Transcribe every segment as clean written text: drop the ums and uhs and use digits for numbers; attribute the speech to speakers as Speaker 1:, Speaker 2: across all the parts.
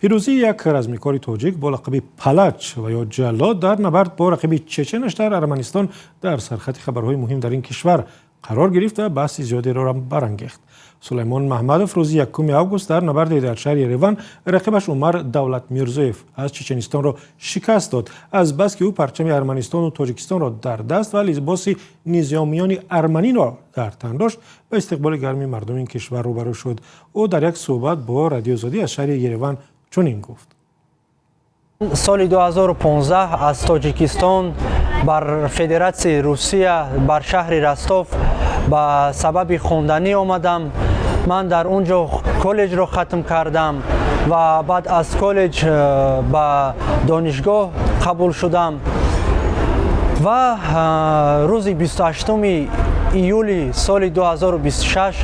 Speaker 1: Пирӯзии як размикори тоҷик бо лақаби Палач ва ё Ҷаллод дар набард бо рақиби чеченаш дар Арманистон дар сархати хабарҳои муҳим дар ин кишвар қарор гирифт ва баҳси зиёдеро барангехт. Сулаймон Маҳмадов рӯзи 1 август дар набарде дар шаҳри Ереван рақибаш Умар Давлатмирзоев аз Чеченистонро шикаст дод. Азбаски ӯ парчами Арманистону Тоҷикистонро дар даст ва либоси низомиёни арманиро дар тан дошт, ба истиқболи гарми мардуми ин кишвар рӯбарӯ шуд. Ӯ дар як суҳбат бо Радиои Озодӣ аз шаҳри Ереван чунин гуфт.
Speaker 2: Соли 2015 аз Тоҷикистон бар Федератсияи Русия, бар шаҳри Ростов ба сабаби хонданӣ омадам. Ман дар он ҷо коллеҷро хатм кардам ва баъд аз коллеҷ ба донишгоҳ қабул шудам ва рӯзи 28 июли соли 2026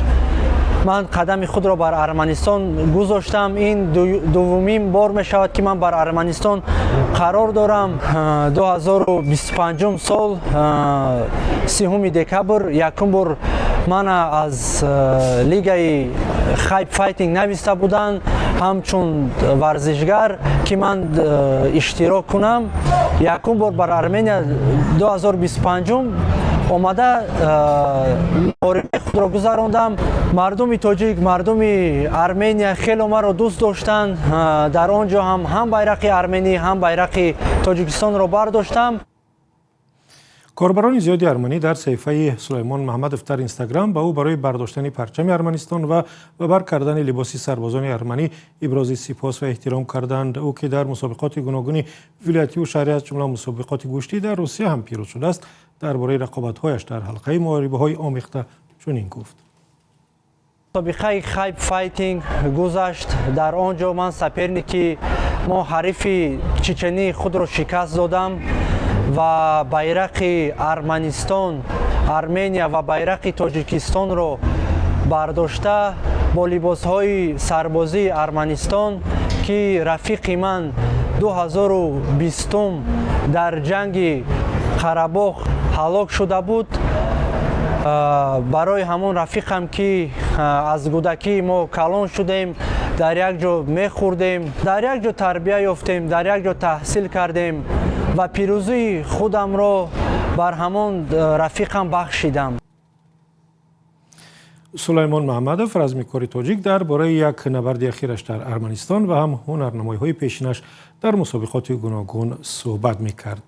Speaker 2: ман қадами худро бар Арманистон гузоштам. Ин дуввумин бор мешавад, ки ман бар Арманистон қарор дорам. 2025 сол 30 декабр якум бор мана аз лигаи Хайп Файтинг нависта буданд ҳамчун варзишгар, ки ман иштирок кунам. Якум бор бар Армения 2025 омада, муҳорибаи худро гузарондам. Мардуми тоҷик, мардуми Армения хело маро дӯст доштанд. Дар он ҷо ҳам байрақи арменӣ, ҳам байрақи Тоҷикистонро бардоштам.
Speaker 1: Корбарони зиёди арманӣ дар саҳифаи Сулаймон Маҳмадов дар Инстаграм ба ӯ барои бардоштани парчами Арманистон ва ба бар кардани либоси сарбозони арманӣ ибрози сипос ва эҳтиром карданд. Ӯ, ки дар мусобиқоти гуногуни вилоятиву шаҳрӣ, аз ҷумла мусобиқоти гӯштӣ дар Русия ҳам пирӯз шудааст, дар бораи рақобатҳояш дар ҳалқаи муҳорибаҳои омехта чунин гуфт.
Speaker 2: Мусобиқаи Хайп Файтинг гузашт. Дар он ҷо ман соперники мо, ҳарифи чечении худро шикаст додам ва байрақи Арманистон, Армения ва байрақи Тоҷикистонро бардошта, бо либосҳои сарбозии Арманистон, ки рафиқи ман 2020 дар ҷанги Қарабоғ ҳалок шуда буд, барои ҳамон рафиқам, ки аз кӯдакӣ мо калон шудем, дар як ҷо мехӯрдем, дар як ҷо тарбия ёфтем, дар як ҷо таҳсил кардем, ва пирӯзии худамро бар ҳамон рафиқам бахшидам.
Speaker 1: Сулаймон Маҳмадов, размикори тоҷик, дар бораи як набарди ахираш дар Арманистон ва ҳам ҳунарнамоиҳои пешинаш дар мусобиқоти гуногун суҳбат мекард.